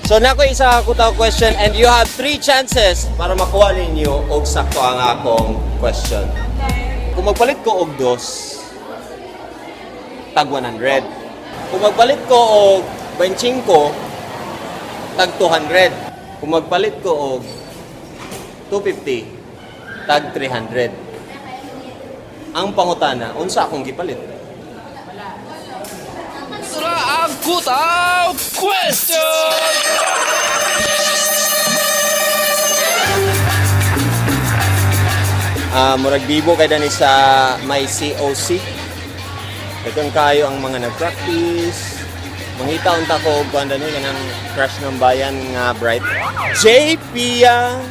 So naa koy isa ka kutaw question and you have three chances para makuha ninyo og sakto ang akong question. Kung magpalit ko og dos, tag 100. Kung magpalit ko og 25, tag 200. Kung magpalit ko og 250, tag 300. Ang pangutana, unsa akong gipalit? Tara ang Kutaw Question! Ah, murag bibo kay dani sa may COC. Daghan kayo ang mga nag-practice. Mangita unta ko og kuan dani kanang crush ng bayan nga bright. JPIA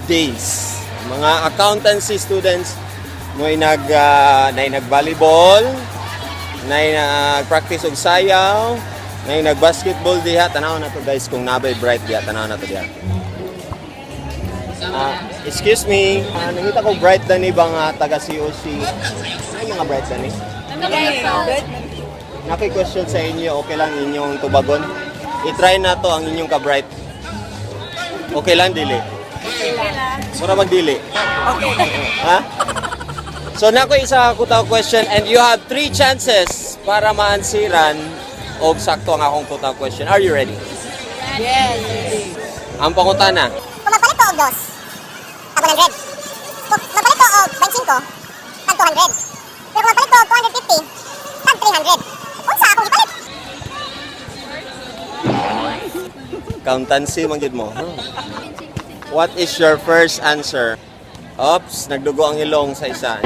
Days. Mga accountancy students mo nag na nag-volleyball, na nag-practice og sayaw, na nag-basketball diha. Tanaw na to, guys, kung nabay bright diha, tanaw na to diha. Ah, excuse me, nangita ko bright dani ba nga taga COC? Ay, mga bright dani. Naki question sa inyo, okay lang inyong tubagon? I-try na to ang inyong ka-bright. Okay lang, dili? Mura magdili. Okay. Ha? So nako isa ka kutaw question and you have three chances para maansiran og sakto ang akong kutaw question. Are you ready? Yes. Ang pangutana, Kung magpalit ko og dos, tag 100. Kung magpalit ko og 25, tag 200. Pero kung magpalit ko og 250, tag 300. Unsa akong gipalit? Accountancy man gid mo. What is your first answer? Oops, nagdugo ang ilong sa isa.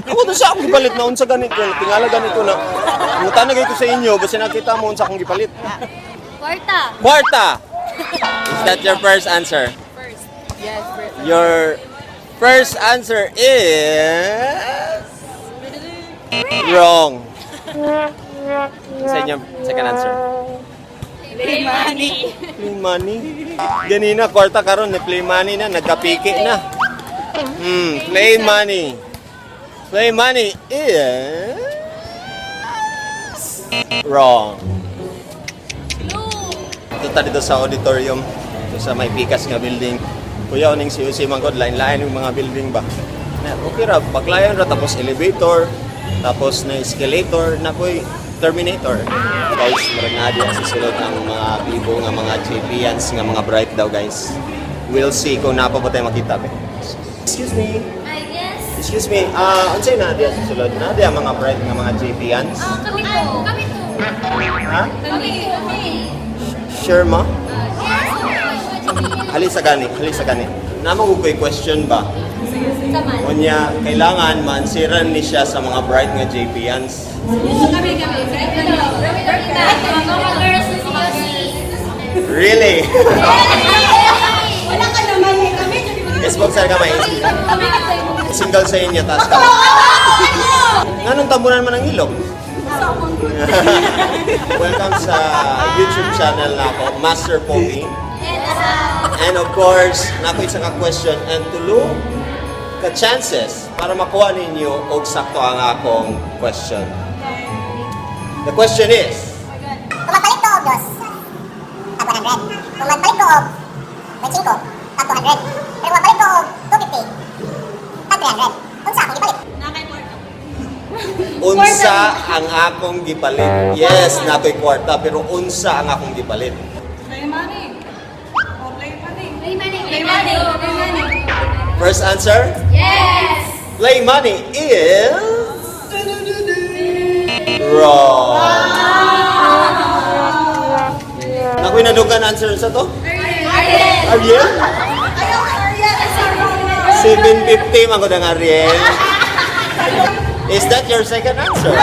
Ako to sa akong gipalit na unsa ganito, tingala ganito na. Ngutana gay ko sa inyo, basta nakita mo unsa akong gipalit. Kwarta. Kwarta. Is that your first answer? First. Yes, first. Your first answer is wrong. Sa inyo, second answer. Play money. Play money. Ganina, kwarta karon ni play money na, nagkapiki na. Play money. Play money is wrong. Ito ta dito sa auditorium, ito sa may pikas nga building. Kuya, uning COC man god, lain-lain yung mga building ba. Na, okay ra, baklayan ra, tapos elevator, tapos na escalator, na koy Terminator. Guys, murag na diya susunod ang mga bibo nga mga JPians nga mga bright daw, guys. We'll see kung napa pa tayo makita be. Excuse me. I guess. Excuse me. Ah, unsay na diya susunod? Na diya mga bright nga mga JPians? Ah, kami po. Kami po. Ha? Kami. Kami. Sure mo? Yes. Hali sa gani, hali sa gani. Namo ko'y question ba? Saman. Unya, kailangan maansiran ni siya sa mga bright nga JPians. Kami, kami. Kami. Mga girls na si Really? Wala ka naman eh. Kami. Yes, boxer kamay. Kami. Single sa inyo, taas ka. Anong tambunan man ang ilong? Welcome sa YouTube channel na ako, Master Pogi. And of course, nako isa ka question and tulo ka chances para makuha ninyo og sakto ang akong question. The question is, Kung magpalit ko og dos, tag 100. Kung magpalit ko og 25, tag 200. Pero kung magpalit ko og 250, tag 300. Unsa akong gipalit? Unsa ang akong gipalit? Yes, natoy kwarta, pero unsa ang akong gipalit? Play money. Oh, play money. Play money. Play money. Play money. First answer? Yes. Play money is wrong. Nakoy nadugan answer sa to? Ariel. Ariel? Ayaw, Ariel. Sorry. 750 man gud ang Ariel. Is that your second answer?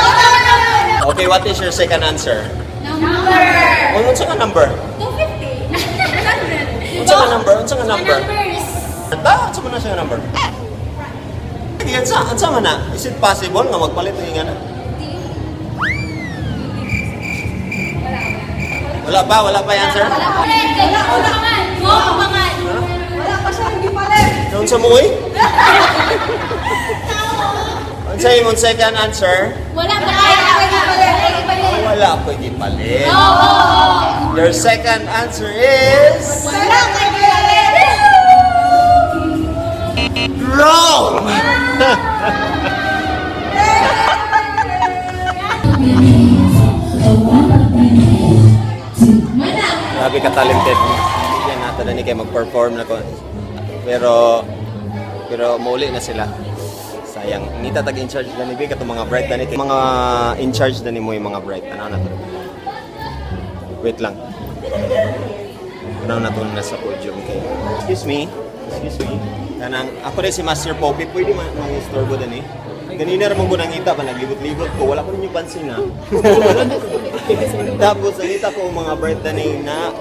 Okay, what is your second answer? Number. Unsa ka number? 250. Unsa ka number? Unsa ka number? Numbers. Ta, unsa man na siya nga number? Sige, unsa man na? Is it possible nga magpalit ng ingana? Wala pa, wala pa yung answer? Wala pa. Wala pa. Wala pa. Wala pa siyang gipalit. Unsa mo oy? Unsa imong second answer? Wala pa. Wala pa. Wala ko gipalit. Your second answer is Wala kay gipalit. Wrong! Grabe ka talented. Yan nato na ni kay mag-perform na ko. Pero mauli na sila. Sayang. Nita tag in charge na ni Big atong mga bright na ni mga in charge na ni mo yung mga bright. Ano na to? Wait lang. Ano na to na sa podium kay. Excuse me. Excuse me. Kanang ako rin si Master Poppy, pwede man mang-istorbo dani. Ganina ra man ko nangita pa, naglibot-libot ko, wala ko ninyo pansin ha. Tapos nakita ko ang mga bright dani na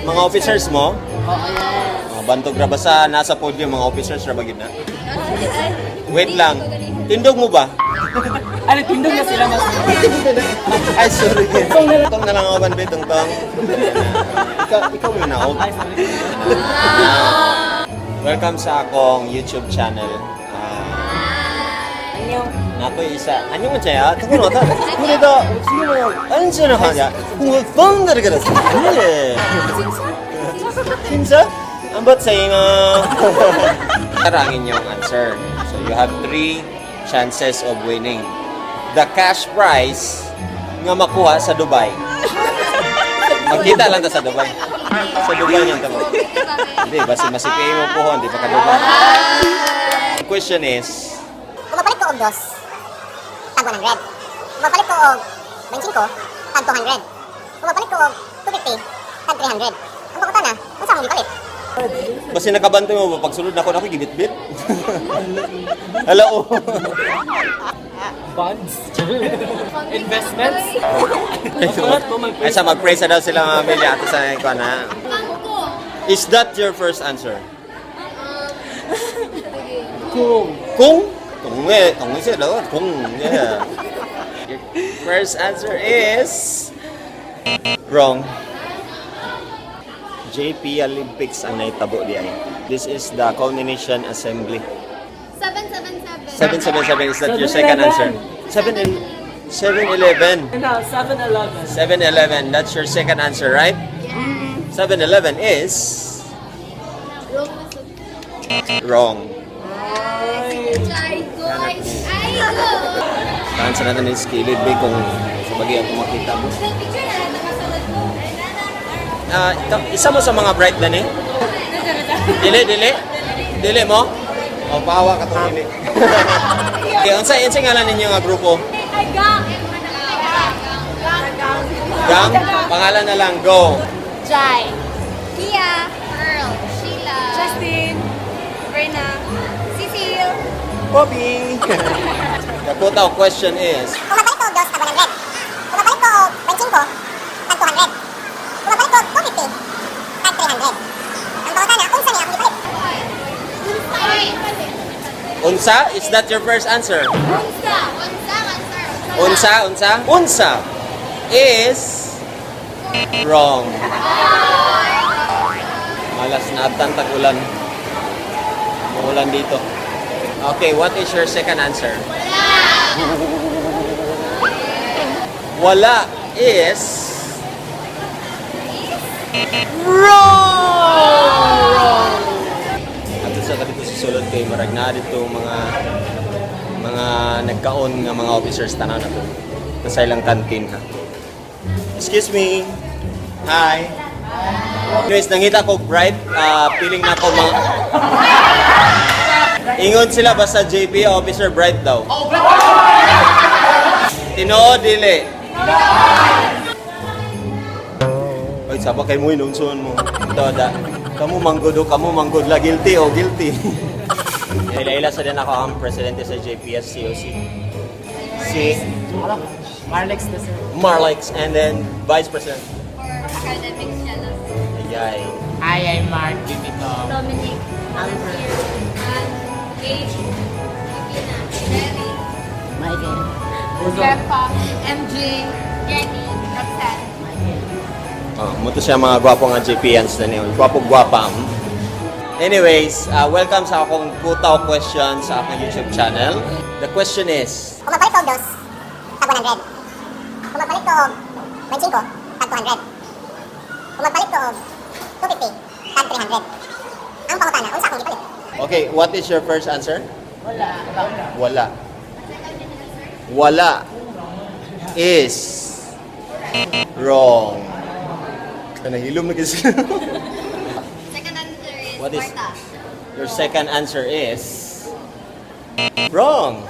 mga officers mo. Mga bantog ra ba sa nasa podium, mga officers ra ba gid na? Wait lang. Tindog mo ba? Ano, tindog na sila mas. Ay, sorry. Tong na lang ako, banbe, tong tong. Ikaw yun na. Ay, sorry. Welcome sa akong YouTube channel. 나도 isa. 안녕 문자야. 누구는 어떤? 우리도 지금 언제나 하냐? 뭐 뻥들을 그랬어. 예. 진짜? Ambot sa imo. Tara ang inyong answer. So you have three chances of winning. The cash prize nga makuha sa Dubai. Magkita lang ta sa Dubai. Sa Dubai niyan tamo. Hindi, basta masipay mo po, hindi pa ka Dubai. The question is, Kung magpalit ko og dos, tag 100. Kung magpalit ko og 25, tag 200. Kung magpalit ko og 250, tag 300. Ang pangutana, unsa akong gipalit? Basta nakabantay mo ba, pagsulod na ako, gibit-bit. Hala, oh. Bonds. Investments. Ay, sa mag-pray sa daw sila mga Amelia. Ato sa ko na. Is that your first answer? Kung. Kung? Kung eh. Kung siya daw. Kung. Yeah. Your first answer is wrong. JP Olympics ang naitabo di ay. This is the culmination assembly. 777. 777, is that your second answer? 7 and 711. No, 7-Eleven. 7-Eleven, that's your second answer, right? 7-Eleven is Wrong na sa wrong. Ay, go! Ay, ay, go! Tahan sa natin yung skillet, be, kung sa bagay ako makita mo. Sa picture na nakasulod ko. Ah, isa mo sa mga bright na ni? Dili, dili? Dili mo? O, pahawa ka itong dili. Okay, unsa ngalan ninyo nga grupo? Ay, gang! Gang! Gang? Pangalan na lang, go. Jai. Kia. Pearl. Sheila. Justin. Verna. Cecile. Bobby! The quota question is, Kung magpalit ko og dos, tag 100. Kung magpalit ko og 25, tag 200. Kung magpalit ko og 250, tag 300. Ang pangutana, unsa ni akong gipalit? Unsa? Is that your first answer? Unsa. Unsa. Answer. Unsa, unsa? Unsa is wrong. Malas na abtan tag-ulan. Muulan dito. Okay, what is your second answer? Wala. Wala is wrong! Wrong! Ato sa kadito sa sulod kay marag na dito mga nagkaon nga mga officers tanan na to. Nasa ilang canteen ha. Excuse me. Hi. Anyways, nangita ko bright, feeling na ko mga ingon sila basta JP officer bright daw. Tinuod dili. Oy, saba kay mo inunsuon mo. Ito da. Kamu manggod o kamu manggod la guilty o guilty. Ila-ila sa din ako ang presidente sa JPS COC. Si Marlex na sir. Marlex and then vice president. For academic shells. Ayay. Hi, I'm Mark Bibito. Dominic. Volunteer. And Gage. Pipina. Jerry. Michael. Grandpa. MJ. Jenny. Roxanne. Oh, muto siya mga gwapo nga JPians na niyo. Gwapo gwapa. Anyways, welcome sa akong Kutaw question sa akong YouTube channel. The question is, Kung magpalit ko og dos, tag 100. 100. Kung magpalit ko og 25, tag 200. Kung magpalit ko og 250, tag 300. Ang pangutana, unsa akong gipalit? Okay, what is your first answer? Wala. Wala. Wala is wrong. Nahilom na kasi. Second answer is What is- Your second answer is wrong.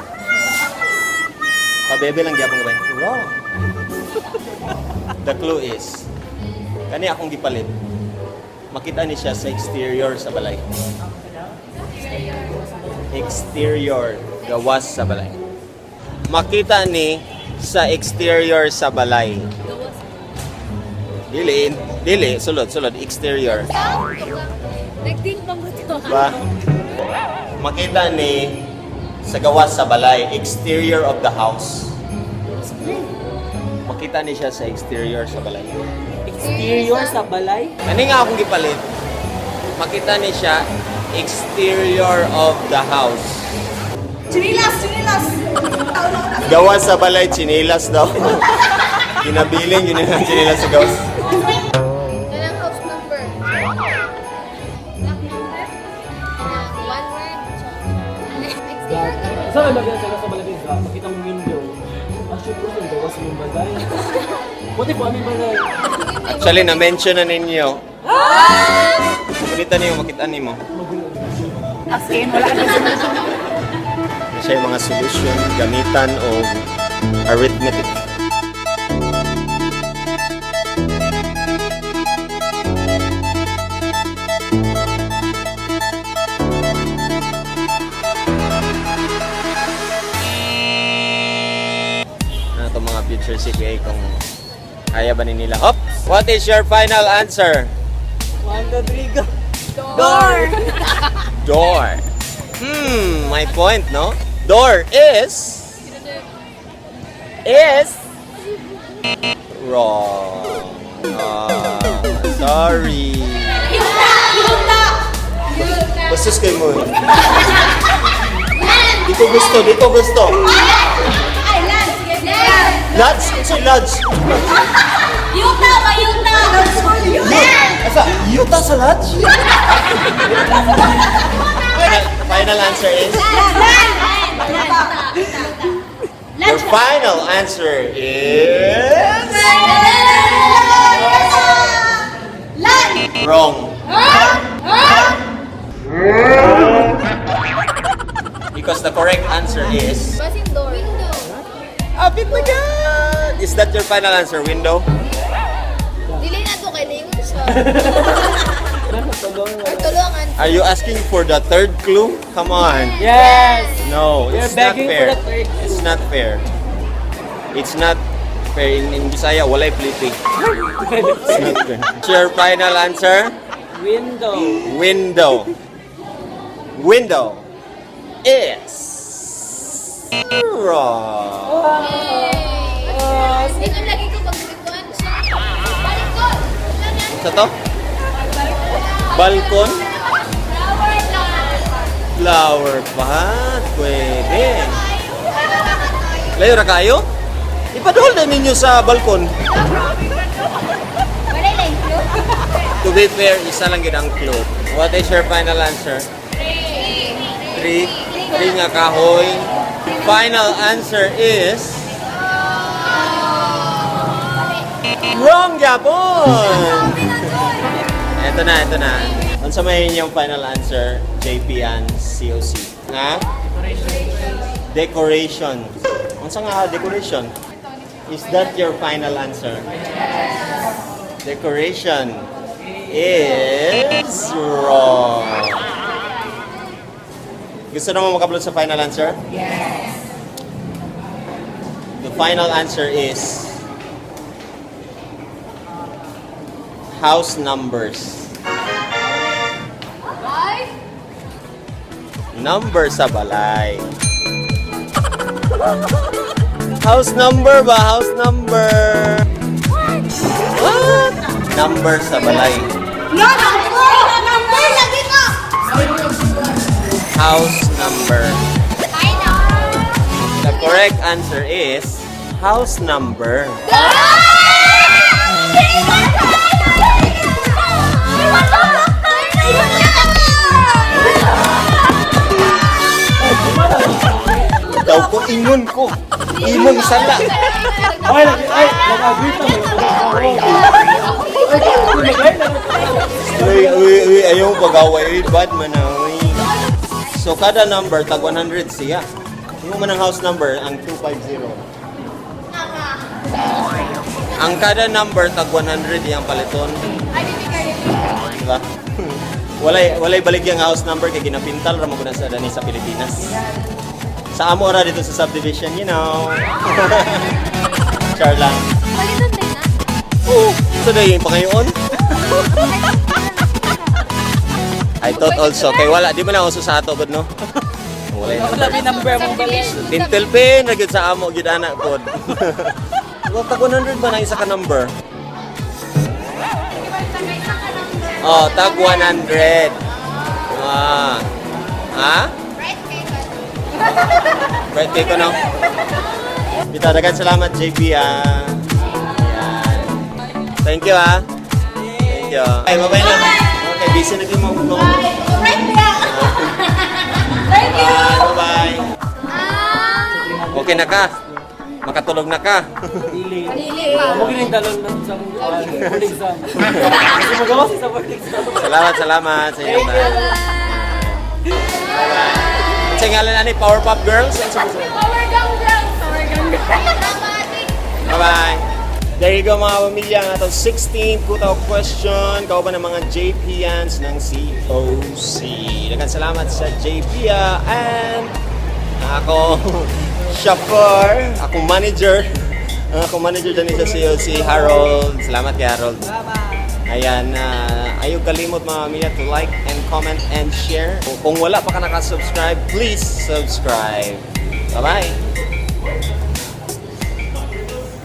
Pabebe lang gyapon gabay. Wrong. The clue is kani akong gipalit. Makita ni siya sa exterior sa balay. Exterior, gawas sa balay. Makita ni sa exterior sa balay. Dili, dili, sulod, sulod, exterior. Nagting pa mo to. Ba? Makita ni sa gawas sa balay, exterior of the house. Makita ni siya sa exterior sa balay. Exterior sa balay? Ano nga akong gipalit? Makita ni siya exterior of the house. Chinilas, chinilas. Gawas sa balay, chinilas daw. Ginabilin yun ang chinilas sa gawas. Kanang house number. Lock number. Kanang one word. Exterior ka Sa may maganda sa balay sa makita mong window. Ang shoot ko sa gawas mong balay. What if aming balay? Actually, na-mention na ninyo. Palitan niyo, makita nimo. As in, wala ka. Siya yung mga solution, gamitan o arithmetic. Ano itong mga future CPA kung kaya ba ni nila? Hop! What is your final answer? 1, 2, 3, go! Door. Door. My point, no? Door is wrong. Ah, sorry. Yuta, yuta. Bastos kayo mo. Di ko gusto, di ko gusto. Ay, land. Sige, land. Lodge, si Lodge. Yuta ba, yuta? Land. Asa, yuta sa Lodge? Final answer is? Land. Your final answer is Land. wrong. Because the correct answer is Basin door. Window. Abit na God! Is that your final answer, window? Dili na to kay lingon siya. Or tulungan. Are you asking for the third clue? Come on. Yes! No, We're it's not begging for fair. the third clue. It's not fair. It's not fair. In Bisaya, walay flipping. It's not fair. Your final answer? Window. Window. Window is wrong. Lingon lagi ko pag kuan siya. Balkon. Sa to? Balkon? Flower pot. Flower pot. Pwede. Layo ra kayo? Ipadol na ninyo sa balkon. Wala lang clue. To be fair, isa lang gid ang clue. What is your final answer? Three. Three nga kahoy. Final answer is wrong gyapon! Ito na, ito na. Unsa may inyong final answer, JP and COC? Nga? Decoration. Unsa nga decoration? Is that your final answer? Decoration is wrong. Gusto na mo makabulot sa final answer? Yes. The final answer is house numbers. Ay! Number sa balay. House number ba? House number. What? Number sa balay. No, number. Number lagi ko. House number. I know. The correct answer is house number. Daw ko, ingon ko. Imong sala. Ay, lagi, ay, nag-agree pa mo. Uy, uy, uy, ayaw pag-away. Uy, bad man na, uy. So, kada number, tag 100 siya. Yung man ang house number, ang 250. Ang kada number, tag 100 iyang paliton. Diba? Walay balik yung house number kay ginapintal ra man gud na sa dani sa Pilipinas. Sa amo ra dito sa subdivision. Char lang. Palitan din na. Oo, so dahil yung pangayon. I thought also, kay wala, di mo na uso sa ato, god, no? Wala yung Wala may number mo balik. Tintel pin, ra gyud sa amo, gyud ana, pod. Well, tag 100 ba na isa ka number? Oh, tag 100. Ah. Ha? Bright cake ko, no? Bitaw, dagan salamat, JP, ah. Ayan. Thank you, ah. Thank you. Ay, bye-bye na. Okay, busy na kayo mga Right na. Thank you. Bye-bye. Okay na ka? Makatulog na ka? Dili. Dili pa. Mo gining dalon na sa board exam. Kasi magawa sa board exam. Salamat, salamat sa inyo. Bye. Sa ngalan ani Power Pop Girls. Power Gang Girls! Power Gang Girls! Bye-bye. There you go, mga pamilya, ang atong 16th Kutaw question. Kauban ng mga JPians ng COC. Daghang salamat sa JP and ako chauffeur, akong manager. Ang akong manager dyan sa COC, Harold. Salamat kay Harold. Ayan, ayaw kalimot, mga pamilya, to like and comment and share. Kung wala pa ka nakasubscribe, please subscribe. Bye-bye!